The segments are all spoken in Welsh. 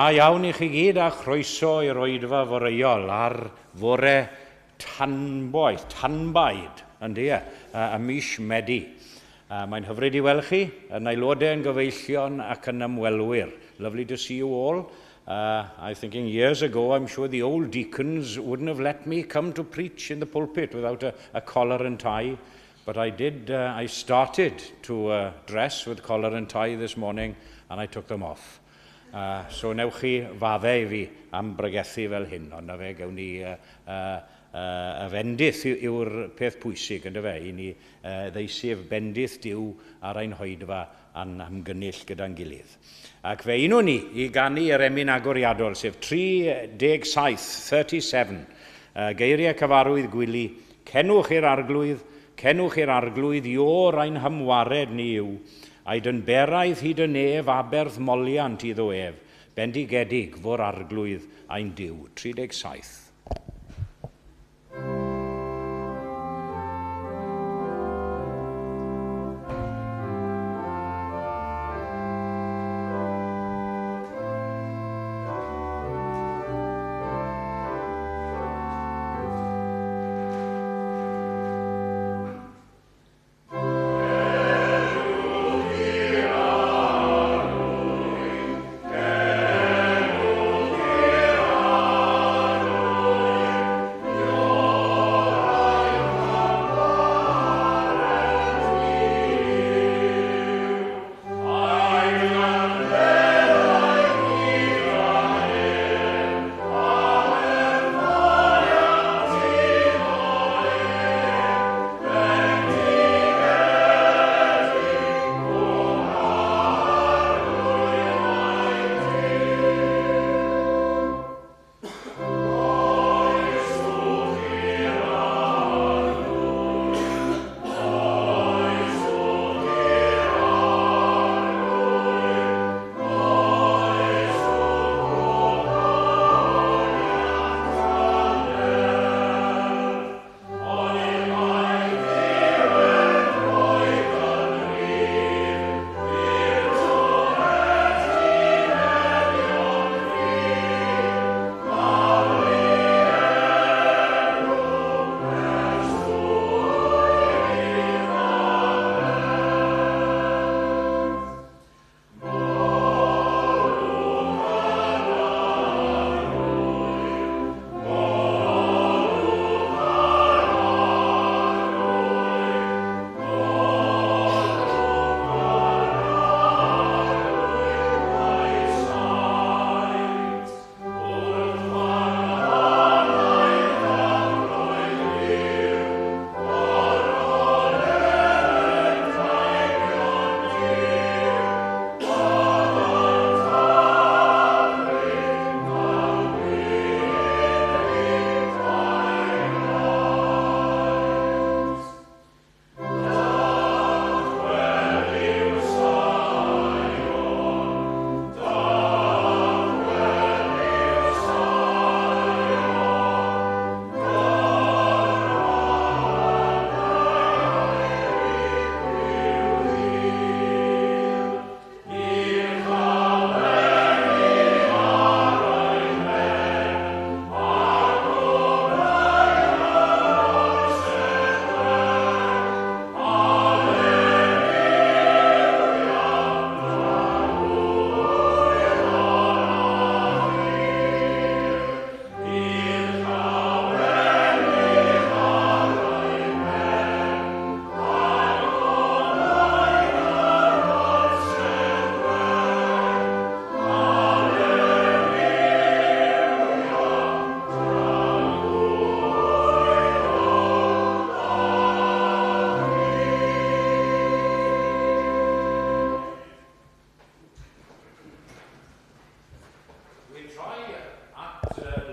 Da iawn i chi gyd a chroeso i'r oedfa foreuol ar fore tanboeth, tanbaid, yndy e, y mis Medi. Mae'n hyfryd i weld chi, yn aelodau, yn gyfeillion ac yn ymwelwyr. Lovely to see you all. I'm thinking years ago, I'm sure the old deacons wouldn't have let me come to preach in the pulpit without a collar and tie. But I did, I started to dress with collar and tie this morning and I took them off. So newch chi faddau i fi am bregethu fel hyn, ond na fe, gewn ni y fendith yw'r peth pwysig, ynddo fe, i ni ddeisyf bendith Duw ar ein hoedfa a'n hymgynnull gyda'n gilydd. Ac fe unwn ni i ganu yr emyn agoriadol, sef 37, 37, geiriau cyfarwydd Gwili, Cenwch i'r Arglwydd, cenwch i'r Arglwydd, Iôr ein hymwared ni yw, a'i dynberaidd hyd y nef aberth moliant iddo ef, bendigedig fo'r Arglwydd ein Duw. 37.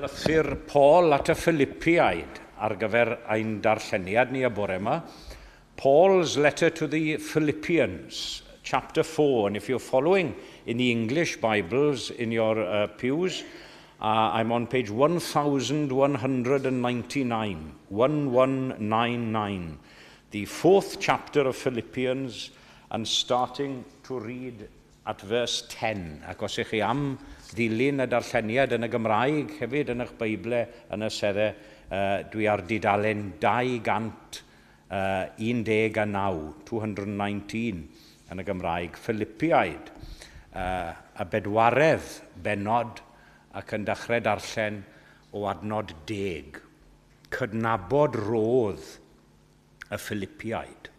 Lythyr Paul at y Philippiaid ar gyfer ein darlleniad ni y bore yma. Paul's letter to the Philippians, chapter 4. And if you're following in the English Bibles in your pews, I'm on page 1199. 1199. The fourth chapter of Philippians and starting to read at verse 10. Ac os ych chi am ddilyn y darlleniad yn y Gymraeg hefyd yn eich Beible yn y seddau. Dwi ar dudalen 219, 219 yn y Gymraeg, Philippiaid, y bedwaredd bennod ac yn dechrau darllen o adnod 10. Cydnabod rodd y Philippiaid.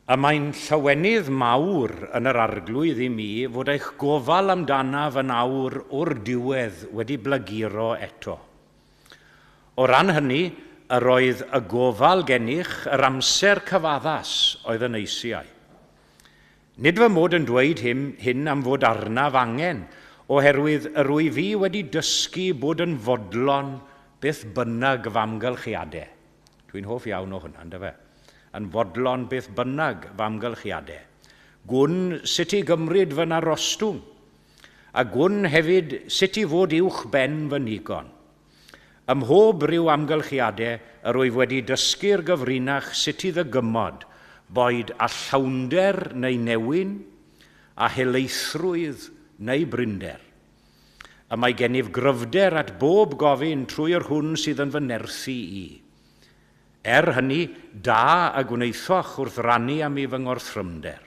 Y mae'n llawenydd mawr yn yr arglwydd i mi fod eich gofal amdanaf yn awr o'r diwedd wedi blaguro eto. O ran hynny, yr oedd y gofal gennych yr amser cyfaddas oedd yn eisiau. Nid fy mod yn dweud hyn am fod arnaf angen, oherwydd yr wyf fi wedi dysgu bod yn fodlon beth bynnag fy amgylchiadau. Dwi'n hoff iawn o hwnna, yndyfe? Yn fodlon beth bynnag fy amgylchiadau. Gwn sut i gymryd fy narostwng, a gwn hefyd sut i fod uwch ben fy nigon. Ym mhob rhyw amgylchiadau yr wyf wedi dysgu'r gyfrinach sut i ddygymod, boed a llawnder neu newyn, a helaethrwydd neu brinder. Y mae gennyf gryfder at bob gofyn trwy yr hwn sydd yn fy nerthu i. Hynny, da y gwnaethoch wrth rannu am i fy ngorthrymder.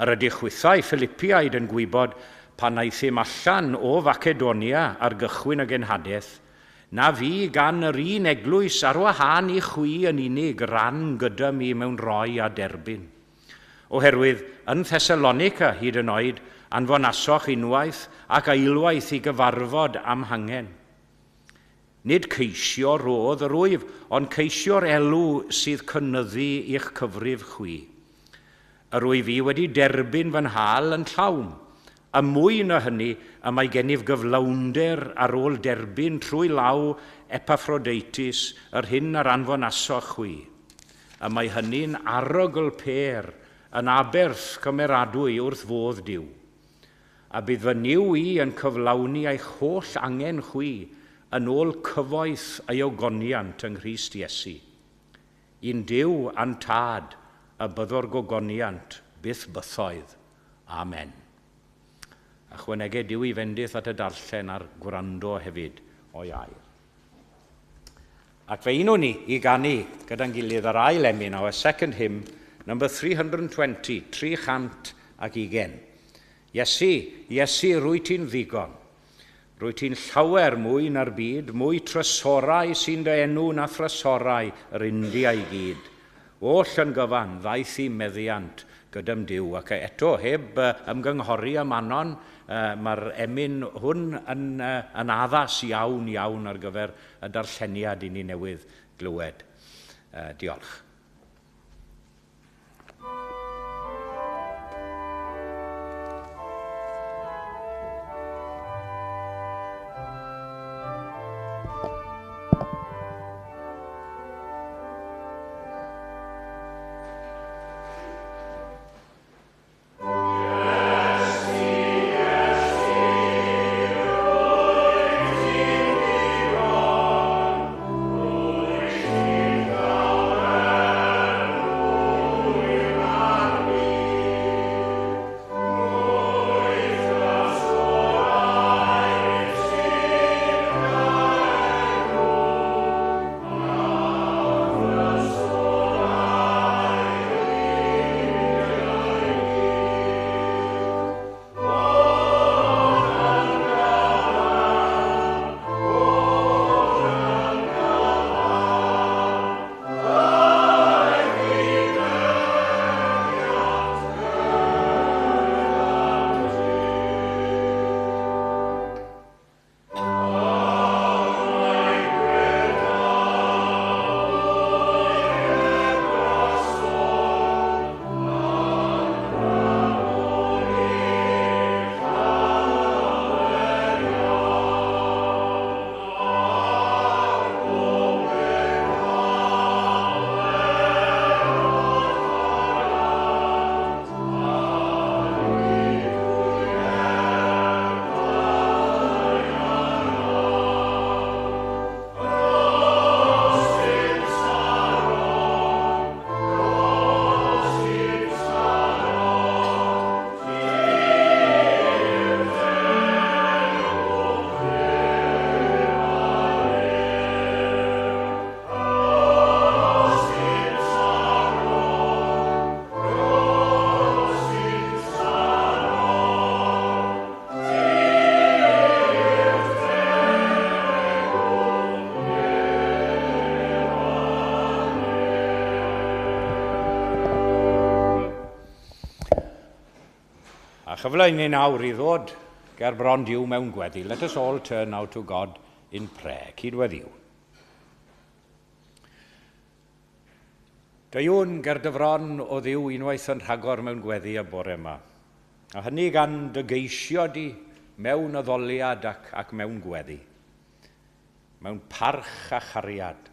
Yr ydych chwithau Philippiaid yn gwybod pan aethum allan o Facedonia ar gychwyn y genhadaeth, na fi gan yr un eglwys ar wahân i chwi yn unig ran gyda mi mewn roi a derbyn. Oherwydd yn Thessalonica hyd yn oed anfonasoch unwaith ac eilwaith i gyfarfod am hangen. Nid ceisio rodd yr wyf, ond ceisio'r elw sydd cynyddu i'ch cyfrif chwi. Yr wyf i wedi derbyn fy nhâl yn llawn, a mwy na hynny y mae gennyf gyflawnder ar ôl derbyn trwy law Epaphroditus yr hyn ar anfonasoch chwi. Y mae hynny'n arogl pêr yn aberth cymeradwy wrth fodd Duw. A bydd fy Nuw i yn cyflawni eich holl angen chwi yn ôl cyfoeth ei ogoniant yng Nghrist Iesu. Un Duw a'n tad y byddw'r gogoniant byth bythoedd. Amen. A chwanegau Duw i fendith at y darllen a'r gwrando hefyd o'i air. Ac fe unwn ni i ganu gyda'n gilydd yr ail emyn, our second hymn, number 320, 320. Iesu, Iesu, rwy ti'n ddigon. Rwy ti'n llawer mwy na'r byd, mwy trysorau sy'n dy enw na thrysorau yr India i gyd. Oll yn gyfan, ddaeth i meddiant gyda'm Duw. Ac eto, heb ymgynghori â Manon, mae'r emyn hwn yn addas iawn iawn ar gyfer y darlleniad i ni newydd glywed. Diolch. Chyfle i ni nawr i ddod ger bron Duw mewn gweddi. Let us all turn now to God in prayer. Cydweddiwn. Deuwn ger dy fron o Dduw unwaith yn rhagor mewn gweddi y bore yma. A hynny gan dy geisio di mewn addoliad ac, ac mewn gweddi. Mewn parch a chariad.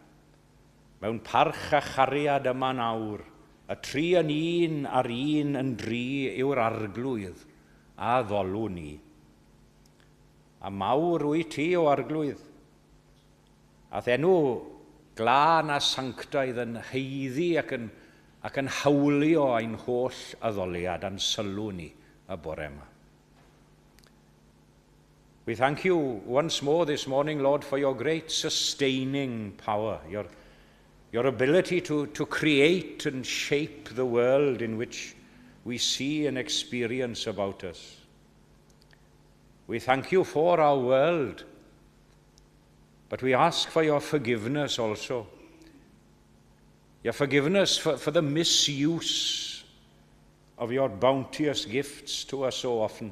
Mewn parch a chariad yma nawr, y tri yn un a'r un yn dri yw'r arglwydd a ddolwn ni. A mawr wyt ti, o arglwydd, a'th enw glân a sanctaidd yn haeddu ac yn, ac yn hawlio ein holl addoliad a'n sylw ni y bore yma. We thank you once more this morning, Lord, for your great sustaining power, your, your ability to, to create and shape the world in which we see and experience about us. We thank you for our world, but we ask for your forgiveness also. Your forgiveness for, for the misuse of your bounteous gifts to us so often.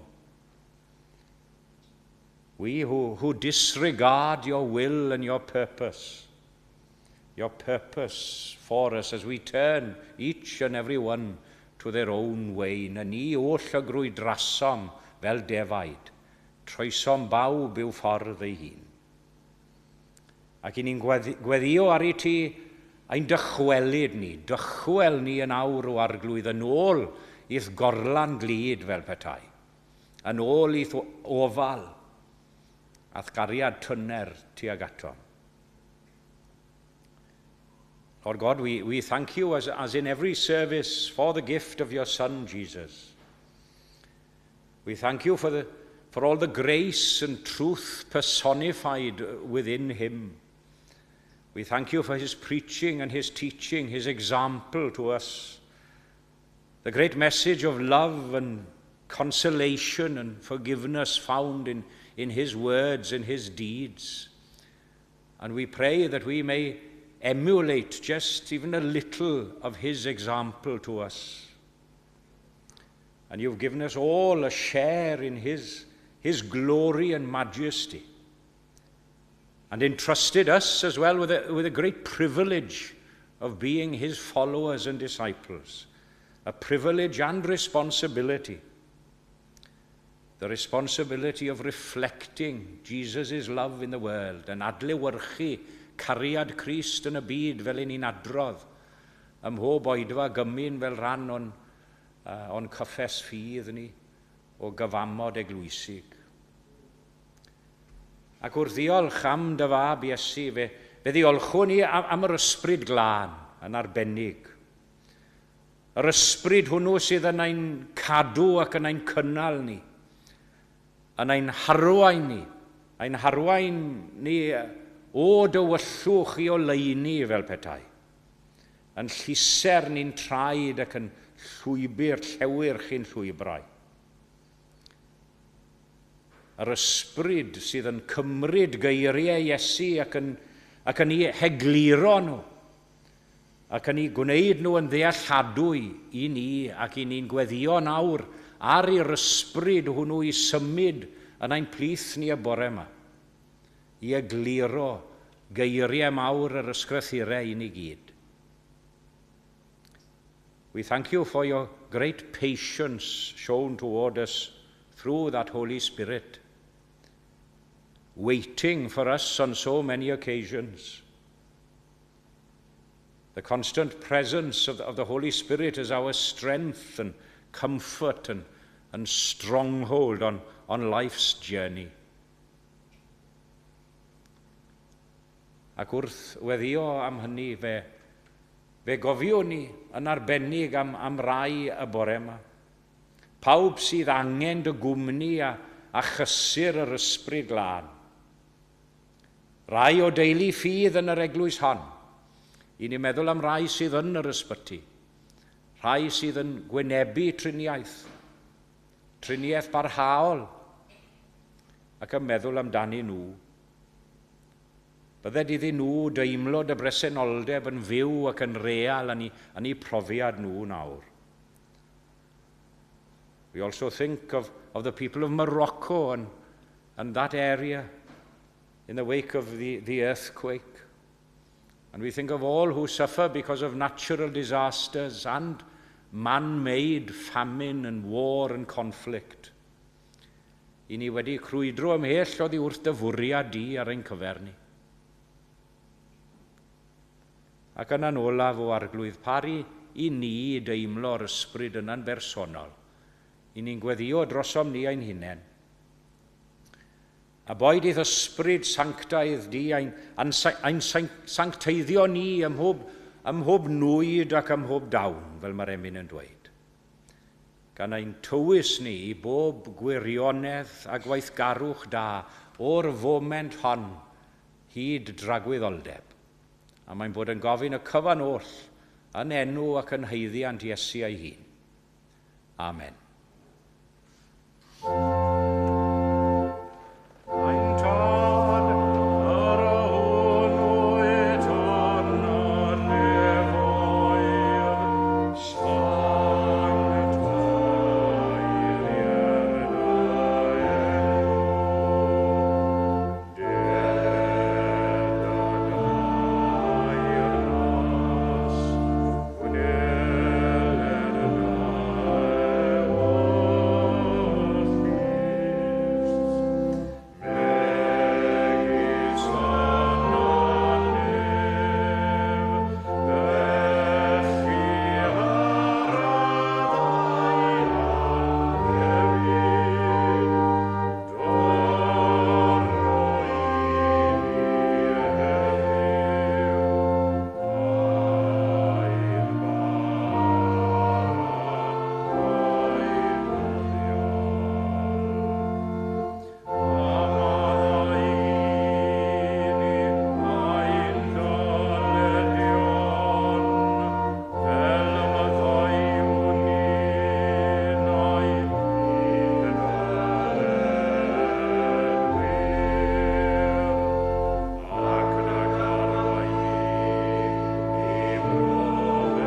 We who, who disregard your will and your purpose, your purpose for us as we turn each and every one to their own way. Na ni oll a grwydrasom fel defaid, troesom bawb i'w ffordd ei hun. Ac i ni'n gweddio ar i ti ein dychwelyd ni, dychwel ni yn awr o arglwydd yn ôl i'th gorlan glyd fel petai, yn ôl i'th ofal a'th gariad tyner tuag atom. Lord God, we, we thank you as, as in every service for the gift of your Son, Jesus. We thank you for, the, for all the grace and truth personified within him. We thank you for his preaching and his teaching, his example to us. The great message of love and consolation and forgiveness found in, in his words and his deeds. And we pray that we may emulate just even a little of his example to us. And you've given us all a share in his, his glory and majesty. And entrusted us as well with a, with a great privilege of being his followers and disciples. A privilege and responsibility. The responsibility of reflecting Jesus' love in the world and adlewyrchu cariad Crist yn y byd fel 'y ni'n adrodd ym mhob oedfa gymun fel rhan o'n, uh, o'n cyffes ffydd ni o gyfamod eglwysig. Ac wrth ddiolch am dy fab Iesu, fe, fe ddiolchwn ni am, am yr ysbryd glân yn arbennig. Yr ysbryd hwnnw sydd yn ein cadw ac yn ein cynnal ni, yn ein harwain ni, ein harwain ni o dywyllwch i oleuni fel petai, yn llusern ni'n traed ac yn llwybr llewyrch i'n llwybrau. Yr ysbryd sydd yn cymryd geiriau Iesu ac yn, ac yn eu hegluro nhw, ac yn eu gwneud nhw yn ddealladwy i ni ac i ni'n gweddio nawr ar i'r ysbryd hwnnw i symud yn ein plith ni y bore yma, i egluro geiriau mawr yr ysgrythurau i ni gyd. We thank you for your great patience shown toward us through that Holy Spirit, waiting for us on so many occasions. The constant presence of the, of the Holy Spirit is our strength and comfort and, and stronghold on, on life's journey. Ac wrth weddio am hynny, fe, fe gofiwn ni yn arbennig am, am rai y bore yma. Pawb sydd angen dy gwmni a, a chysur yr ysbryd glân. Rai o deulu ffydd yn yr eglwys hon. I ni meddwl am rai sydd yn yr ysbyty. Rhai sydd yn gwynebu triniaeth. Triniaeth barhaol. Ac yn meddwl amdani nhw. Bydded iddyn nhw deimlo dy bresenoldeb yn fyw ac yn real yn eu, yn eu profiad nhw nawr. We also think of the people of Morocco and that area in the wake of the earthquake. And we think of all who suffer because of natural disasters and man-made famine and war and conflict. I ni wedi crwydro ymhell oddi wrth dy fwriad di ar ein cyfer ni. Ac yna'n olaf o Arglwydd, pari i ni deimlo'r ysbryd yna'n bersonol. I ni'n gweddio drosom ni ein hunain. A boed i'th ysbryd sanctaidd di ein sancteiddio ni ym mhob nwyd ac ym mhob dawn, fel mae'r emyn yn dweud. Gan ein tywys ni i bob gwirionedd a gweithgarwch da o'r foment hon hyd dragwyddoldeb. A mae'n bod yn gofyn y cyfan oll yn enw ac yn haeddiant Iesu ei hun. Amen. Ein Tad, yr hwn wyt yn y nefoedd, sancteiddier dy enw. Ded dy deyrnas, gwneled dy ewyllys, megis yn y nef, felly ar y ddaear hefyd. Dyro i ni heddiw ein bara dyddiol. A maddau i ni ein dyledion, fel y maddeuwn ninnau i'n dyledwyr. Ac nac arwain ni i brofedigaeth,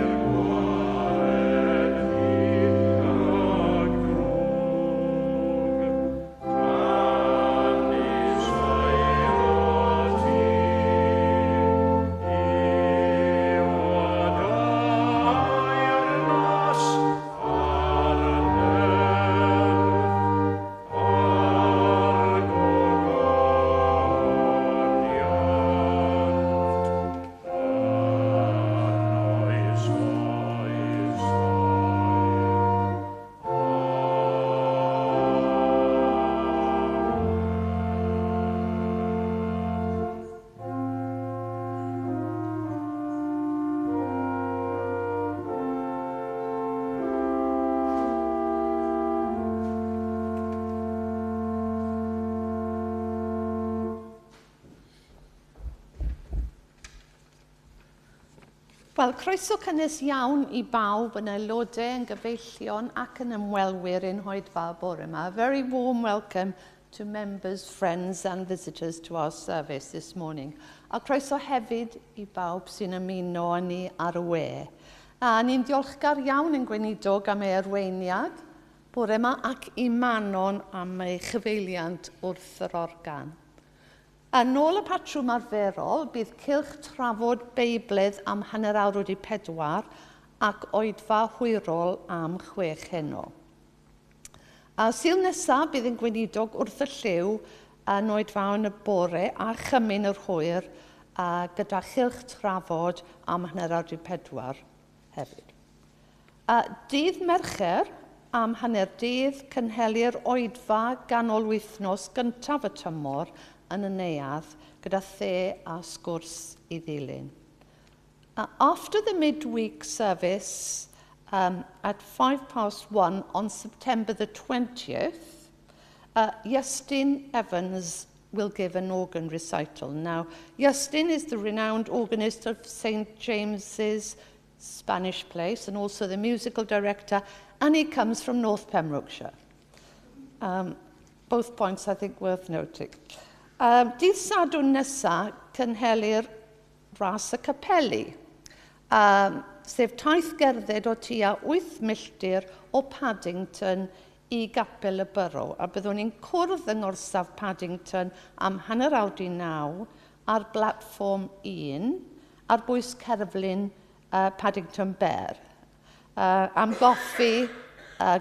Eithr gwared ni rhag drwg. Canys eiddo ti yw y deyrnas a'r nerth a'r gogoniant yn oes oesau. Amen. Wel, croeso cynnes iawn i bawb yn aelodau, yn gyfeillion ac yn ymwelwyr i'n hoedfa bore yma. A very warm welcome to members, friends and visitors to our service this morning. A croeso hefyd i bawb sy'n ymuno â ni ar y we. A ni'n diolchgar iawn yn gweinidog am ei arweiniad bore yma ac i Manon am ei chyfeiliant wrth yr organ. Yn ôl y patrwm arferol, bydd cylch trafod Beiblaidd am 4:30 ac oedfa hwyrol am 6 heno. A Sul nesaf bydd yn gweinidog wrth y llyw yn oedfa yn y bore a chymun yr hwyr a gyda chylch trafod am 3:30 hefyd. A dydd Mercher am hanner dydd cynhelir oedfa ganol wythnos gyntaf y tymor yn y neuadd gyda the a sgwrs i ddilyn. After the midweek service at 1:05 on September the 20th, Justin Evans will give an organ recital. Now, Justin is the renowned organist of St. James's Spanish Place and also the musical director, and he comes from North Pembrokeshire. Both points, I think, worth noting. Dydd Sadwrn nesaf, cynhelir ras y capeli. Sef taith gerdded o tua 8 milltir o Paddington i Gapel y Borough, a byddwn ni'n cwrdd yng ngorsaf Paddington am 9:30 ar blatfform 1 ar bwys cerflun Paddington Bear am goffi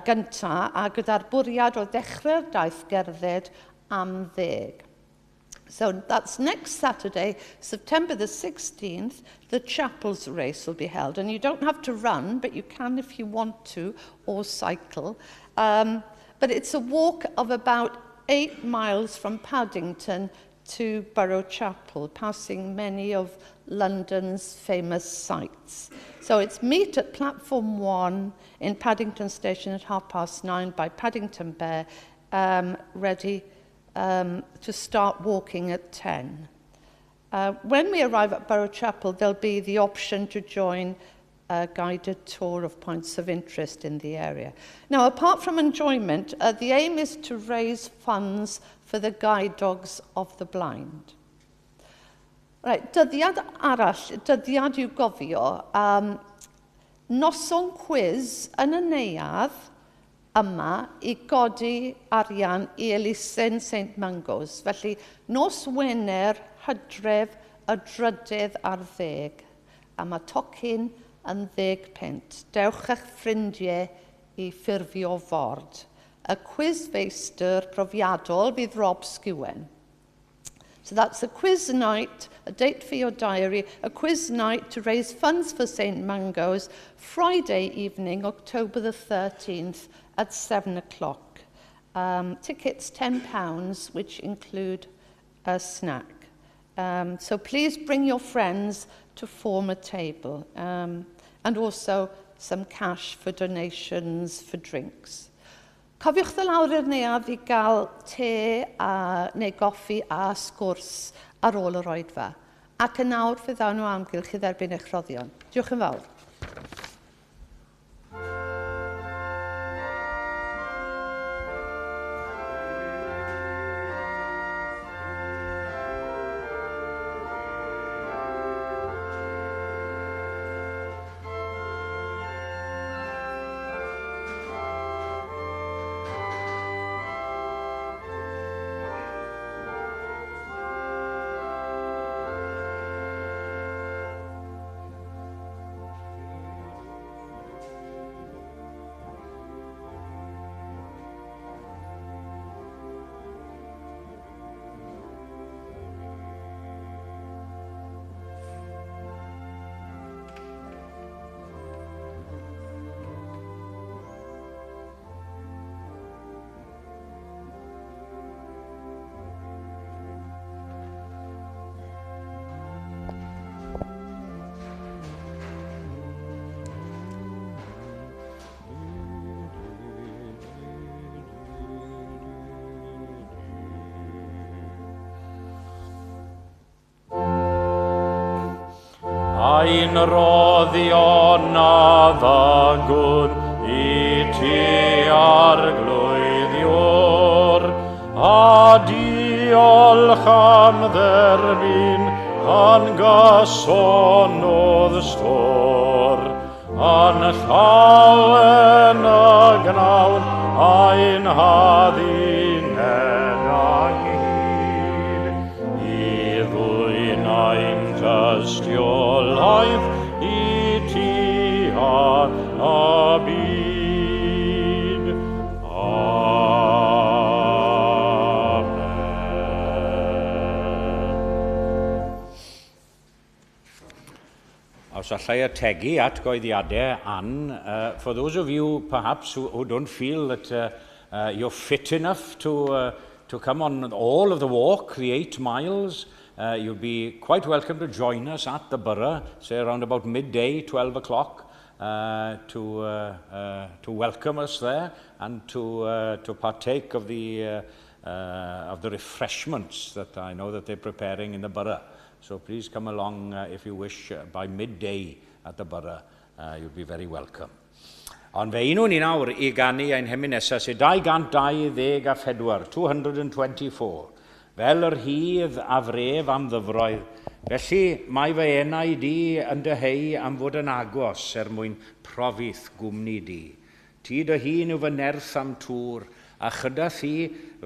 gynta a gyda'r bwriad o ddechrau'r daith gerdded am 10. So that's next Saturday, September the 16th, the Chapels race will be held. And you don't have to run, but you can if you want to, or cycle. But it's a walk of about 8 miles from Paddington to Borough Chapel, passing many of London's famous sites. So it's meet at platform 1 in Paddington Station at 9:30 by Paddington Bear, ready to start walking at 10. When we arrive at Borough Chapel, there'll be the option to join a guided tour of points of interest in the area. Now, apart from enjoyment, the aim is to raise funds for the Guide Dogs of the Blind. Right, dyddiad arall, dyddiad i'w gofio, noson cwiz yn y neuadd yma i godi arian i elusen St Mangos. Felly, nos Wener, Hydref, y 13. A mae tocyn yn 10 punt. Dewch â'ch ffrindiau i ffurfio ford. Y cwizfeistr profiadol fydd Rob Skewen. So that's a quiz night, a date for your diary, a quiz night to raise funds for St. Mungo's, Friday evening, October the 13th at 7 o'clock. Tickets £10, which include a snack. So please bring your friends to form a table and also some cash for donations for drinks. Cofiwch ddod lawr i'r neuadd i gael te a, neu goffi a sgwrs ar ôl yr oedfa. Ac yn awr fe ddawn nhw amgylch i dderbyn eich rhoddion. Diolch yn fawr. Ein rhoddion a ddygwn i ti Arglwydd Iôr, a diolch am dderbyn yn gyson o'th stôr. Yn llawen y gwnawn ein hadduned ynghyd, i ddwyn ein tystiolaeth i ti a'r byd. Amen. Os allai ategu at gyhoeddiadau Anne, for those of you perhaps who don't feel that you're fit enough to come on all of the walk, the 8 miles, you'll be quite welcome to join us at the borough, say around about midday, 12 o'clock, to welcome us there and to partake of the refreshments that I know that they're preparing in the borough. So please come along if you wish by midday at the borough. You'll be very welcome. Ond fe unwn ni nawr i ganu ein hemyn nesaf, sef 224, 224. Fel yr hydd a fref am ddyfroedd, felly mae fy enau di yn dyheu am fod yn agos er mwyn profith gwmni di. Ti dy hun yw fy nerth am tŵr, a chyda thi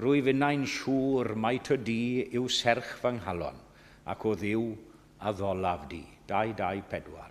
rwy finnau'n siŵr mai ty di yw serch fy nghalon, ac o ddiw a ddolaf di. 2, 2, 4.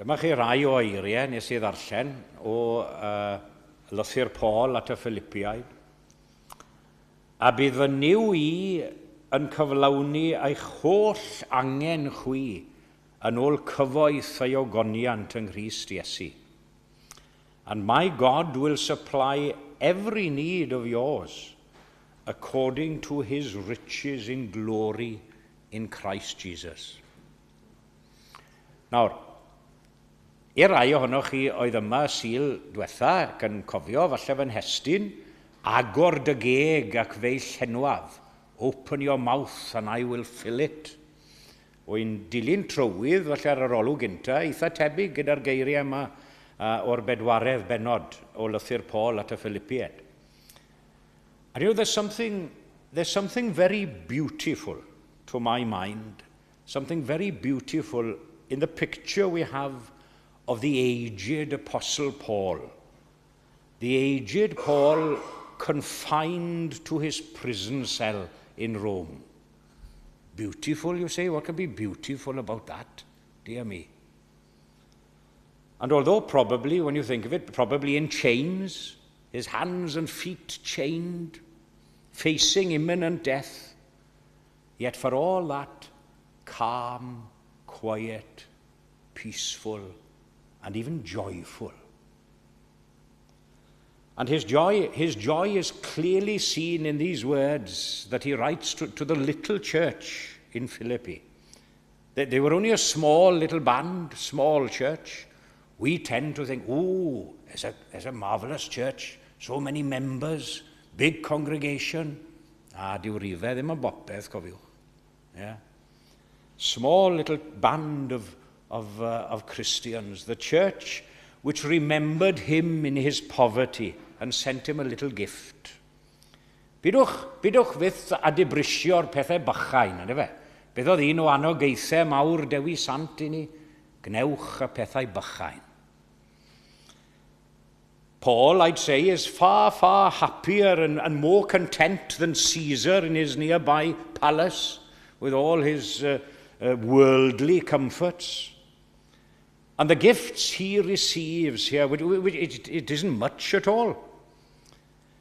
Dyma chi rai o eiriau nes i ddarllen o lythyr Paul at y Philippiaid. A bydd fy niw i yn cyflawni eich holl angen chwi yn ôl cyfoeth ei ogoniant yng Nghyst Iesu. And my God will supply every need of yours according to his riches in glory in Christ Jesus. Nawr, i'r rai ohonoch chi oedd yma Sul diwetha ac yn cofio, falle fy nhestun, agor dy geg ac fe'i llenwaf. Open your mouth and I will fill it. Wy'n dilyn trywydd, falle ar yr olwg gynta, eitha tebyg gyda'r geiriau yma o'r bedwaredd bennod o lythyr Paul at y Philippiaid. And you know, there's something very beautiful to my mind, something very beautiful in the picture we have of the aged Apostle Paul. The aged Paul confined to his prison cell in Rome. Beautiful, you say? What can be beautiful about that? Dear me. And although probably, when you think of it, probably in chains, his hands and feet chained, facing imminent death, yet for all that, calm, quiet, peaceful, and even joyful. And his joy is clearly seen in these words that he writes to the little church in Philippi. They were only a small little band, small church. We tend to think, "Oh, there's a marvellous church, so many members, big congregation." Ah, dyw rhifau ddim yn bopeth, cofiwch. Yeah. Small little band of Christians. The church which remembered him in his poverty and sent him a little gift. Pidwch fyth a dibrisio'r pethau bychain, ynddo fe? Beth oedd un o anogaethau mawr Dewi Sant i ni? Gnewch y pethau bychain. Paul, I'd say, is far, far happier and more content than Caesar in his nearby palace with all his worldly comforts. And the gifts he receives here, it isn't much at all.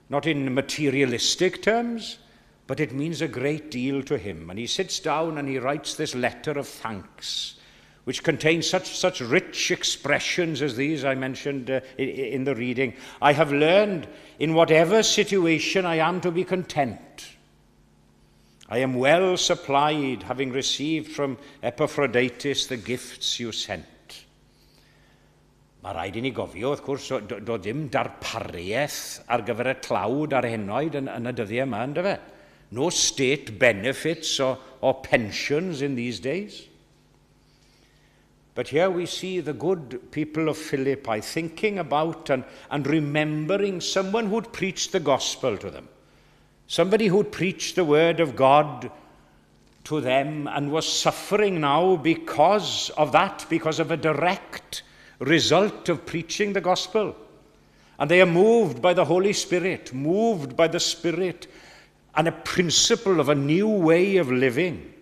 Not in materialistic terms, but it means a great deal to him. And he sits down and he writes this letter of thanks, which contains such rich expressions as these I mentioned in the reading. "I have learned in whatever situation I am to be content. I am well supplied, having received from Epaphroditus the gifts you sent." Mae rhaid i ni gofio, wrth gwrs, doedd dim darpariaeth ar gyfer y tlawd a'r henoed yn y dyddiau yma, ynddo fe? No state benefits or pensions in these days. But here we see the good people of Philippi thinking about and remembering someone who'd preached the gospel to them. Somebody who'd preached the word of God to them and was suffering now because of that, because of a direct result of preaching the gospel. And they are moved by the Holy Spirit, moved by the Spirit and a principle of a new way of living.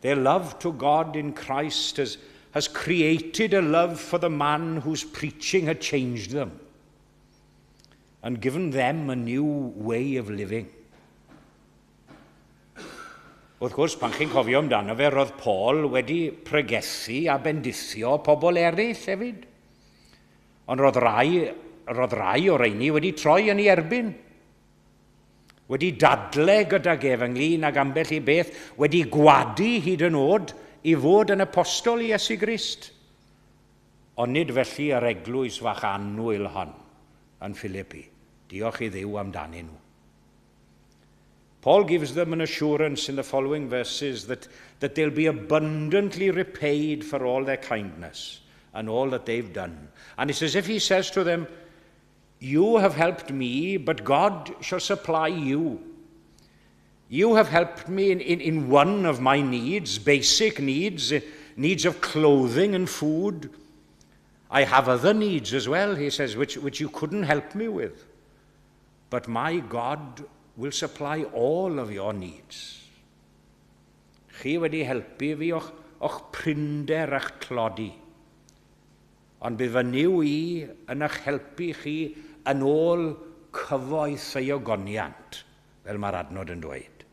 Their love to God in Christ has created a love for the man whose preaching had changed them and given them a new way of living. Wrth gwrs, pan chi'n cofio amdano fe, roedd Paul wedi pregethu a bendithio pobl eraill hefyd. Ond roedd rai o'r rheini wedi troi yn ei erbyn. Wedi dadle gydag ef ynglyn ag ambell i beth, wedi gwadu hyd yn oed i fod yn apostol i Iesu Grist. Ond nid felly yr eglwys fach annwyl hon yn Philippi. Diolch i Dduw amdanyn nhw. Paul gives them an assurance in the following verses that they'll be abundantly repaid for all their kindness and all that they've done. And it's as if he says to them, "You have helped me, but God shall supply you. You have helped me in one of my needs, basic needs, needs of clothing and food. I have other needs as well," he says, "which you couldn't help me with. But my God will supply all of your needs. Chi wedi helpu fi o'ch prinder a'ch tlodi. Ond bydd fy Nuw i yn eich helpu chi yn ôl cyfoeth ei ogoniant," fel mae'r adnod yn dweud.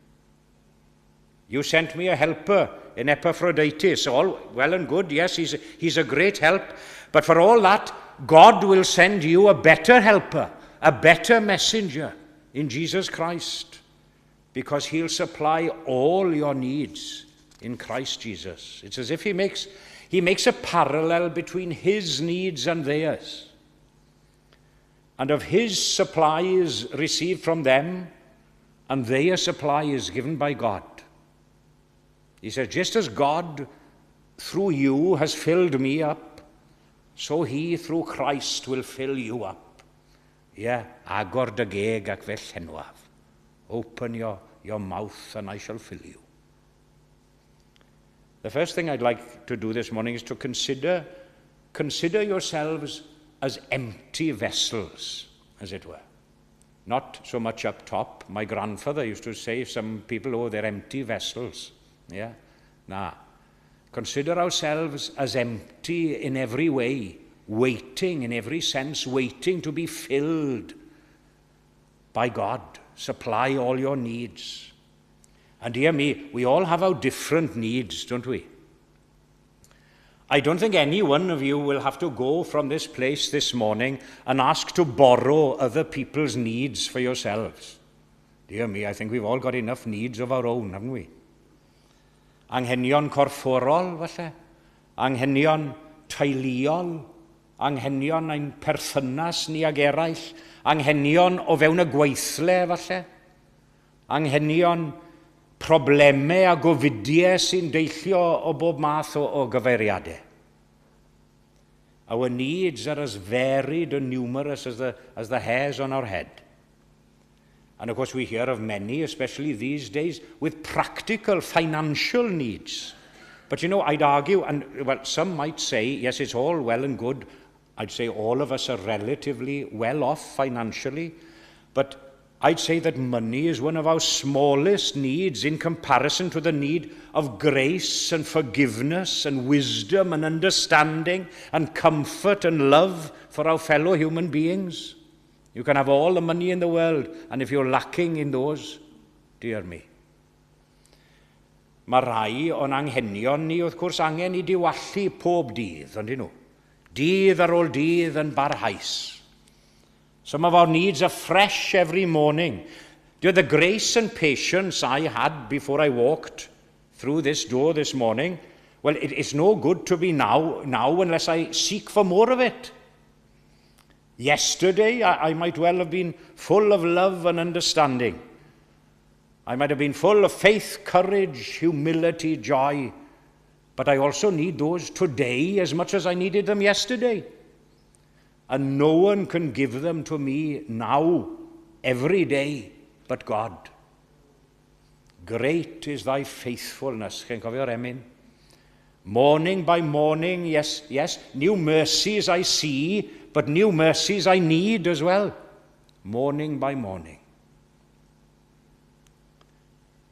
"You sent me a helper in Epaphroditus. All well and good, yes, he's a great help. But for all that, God will send you a better helper, a better messenger in Jesus Christ, because he'll supply all your needs in Christ Jesus." It's as if he makes a parallel between his needs and theirs. And of his supplies received from them and their supplies given by God. He says, just as God through you has filled me up, so he through Christ will fill you up. Yeah, agor dy geg ac fe llenwaf. Open your mouth and I shall fill you. The first thing I'd like to do this morning is to consider yourselves as empty vessels, as it were. Not so much up top. My grandfather used to say some people, oh, they're empty vessels. Yeah? Na. Consider ourselves as empty in every way, waiting in every sense, waiting to be filled by God. Supply all your needs. And dear me, we all have our different needs, don't we? I don't think any one of you will have to go from this place this morning and ask to borrow other people's needs for yourselves. Dear me, I think we've all got enough needs of our own, haven't we? Anghenion corfforol, falle. Anghenion teuluol. Anghenion ein perthynas ni ag eraill. Anghenion o fewn y gweithle, falle. Anghenion problemau a gofidiau sy'n deillio o bob math o gyfeiriadau. Our needs are as varied and numerous as the hairs on our head. And of course, we hear of many, especially these days, with practical financial needs. But I'd argue, and well, some might say, yes, it's all well and good. I'd say all of us are relatively well off financially. But I'd say that money is one of our smallest needs in comparison to the need of grace and forgiveness and wisdom and understanding and comfort and love for our fellow human beings. You can have all the money in the world, and if you're lacking in those, dear me. Mae rai o'n anghenion ni, wrth gwrs, angen eu diwallu pob dydd, on'd nhw? Dydd ar ôl dydd yn barhaus. Some of our needs are fresh every morning. The grace and patience I had before I walked through this door this morning, well, it's no good to me now unless I seek for more of it. Yesterday, I might well have been full of love and understanding. I might have been full of faith, courage, humility, joy. But I also need those today as much as I needed them yesterday. And no one can give them to me now, every day, but God. Great is thy faithfulness. Chi'n cofio'r emyn? Morning by morning, yes, new mercies I see, but new mercies I need as well. Morning by morning.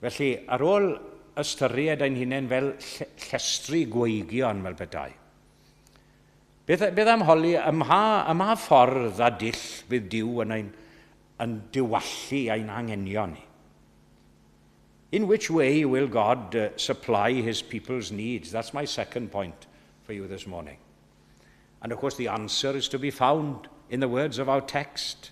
Felly, ar ôl ystyried ein hunain fel llestri gweigion fel petai, beth am holi, ym mha ffordd a dull bydd Duw yn diwallu ein anghenion ni? In which way will God supply his people's needs? That's my second point for you this morning. And of course, the answer is to be found in the words of our text.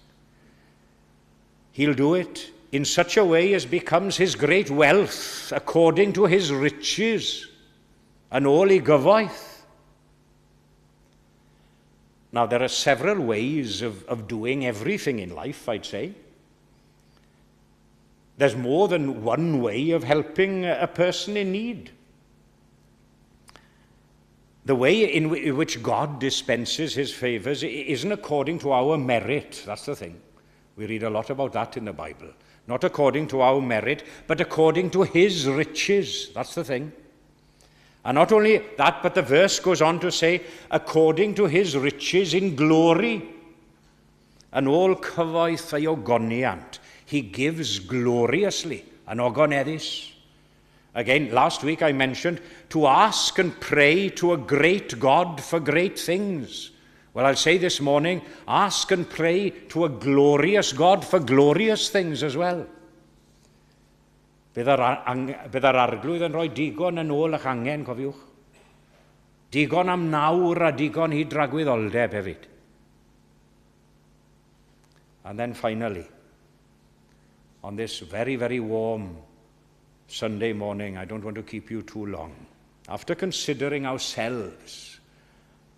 He'll do it in such a way as becomes his great wealth, according to his riches, yn ôl ei gyfoeth. Now, there are several ways of doing everything in life, I'd say. There's more than one way of helping a person in need. The way in which God dispenses his favors isn't according to our merit. That's the thing. We read a lot about that in the Bible. Not according to our merit, but according to his riches. That's the thing. And not only that, but the verse goes on to say, according to his riches in glory. Yn ôl cyfoeth ei ogoniant. He gives gloriously, yn ogoneddus. Again, last week I mentioned to ask and pray to a great God for great things. Well, I'll say this morning, ask and pray to a glorious God for glorious things as well. Bydd yr Arglwydd yn rhoi digon yn ôl eich angen, cofiwch. Digon am nawr a digon i dragwyddoldeb hefyd. And then finally, on this very, very warm Sunday morning, I don't want to keep you too long. After considering ourselves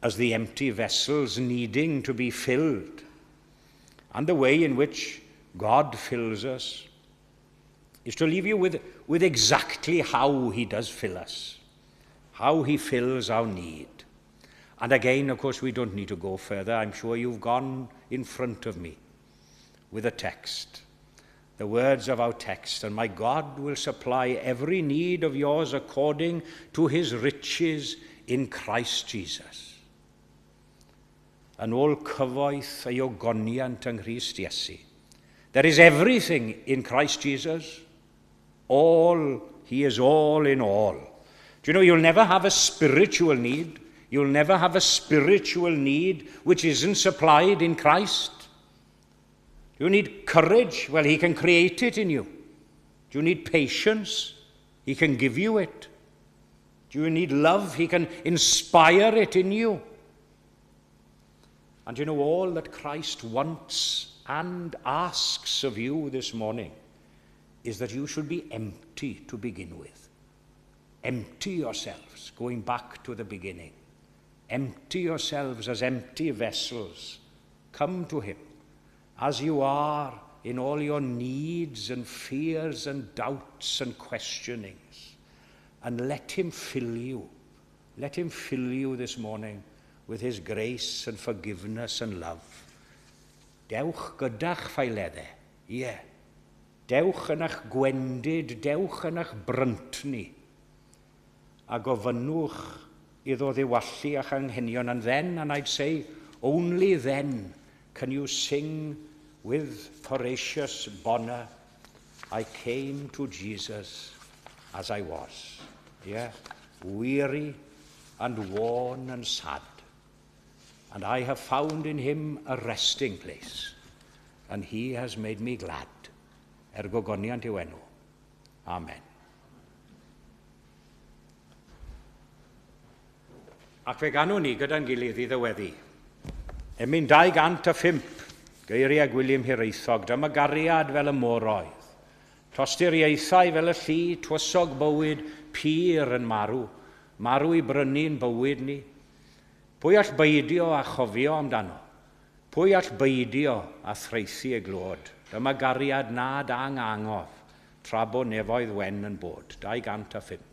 as the empty vessels needing to be filled, and the way in which God fills us, is to leave you with exactly how he does fill us, how he fills our need. And again, of course, we don't need to go further. I'm sure you've gone in front of me with a text, the words of our text. And my God will supply every need of yours according to his riches in Christ Jesus. Yn ôl cyfoeth ei ogoniant yng Nghrist Iesu. There is everything in Christ Jesus. All, he is all in all. Do you know, you'll never have a spiritual need. You'll never have a spiritual need which isn't supplied in Christ. Do you need courage? Well, he can create it in you. Do you need patience? He can give you it. Do you need love? He can inspire it in you. And you know, all that Christ wants and asks of you this morning is that you should be empty to begin with. Empty yourselves, going back to the beginning. Empty yourselves as empty vessels. Come to him as you are in all your needs and fears and doubts and questionings. And let him fill you. Let him fill you this morning with his grace and forgiveness and love. Dewch gyda'ch ffaeleddau, ie. Yeah. Dewch yn eich gwendid, dewch yn eich bryntni. A gofynnwch iddo ddiwallu eich anghenion. And then, and I'd say, only then can you sing with Horatius Bonar, I came to Jesus as I was. Yeah, weary and worn and sad. And I have found in him a resting place, and he has made me glad. Er gogoniant i'w enw. Amen. Ac fe ganwn ni gyda'n gilydd i ddyweddi. Emyn 205, geiriau Gwilym Hiraethog, dyma gariad fel y moroedd. Tosturiaethau fel y lli, twysog bywyd, pur yn marw. Marw i brynu'n bywyd ni. Pwy all beidio a chofio amdano? Pwy all beidio a thraethu ei glod? Dyma gariad nad angof, tra bo nefoedd wen yn bod. 205.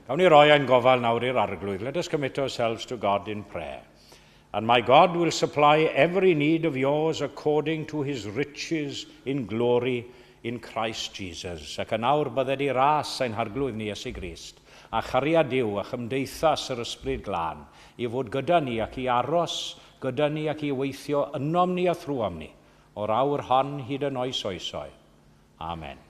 Gawn ni roi ein gofal nawr i'r Arglwydd. Let us commit ourselves to God in prayer. And my God will supply every need of yours according to his riches in glory in Christ Jesus. Ac yn awr bydded i ras ein Harglwydd ni Iesu Grist, a chariad Duw a chymdeithas yr Ysbryd Glân, i fod gyda ni ac i aros gyda ni ac i weithio ynom ni a thrwom ni, o'r awr hon hyd yn oes oesoedd. Amen.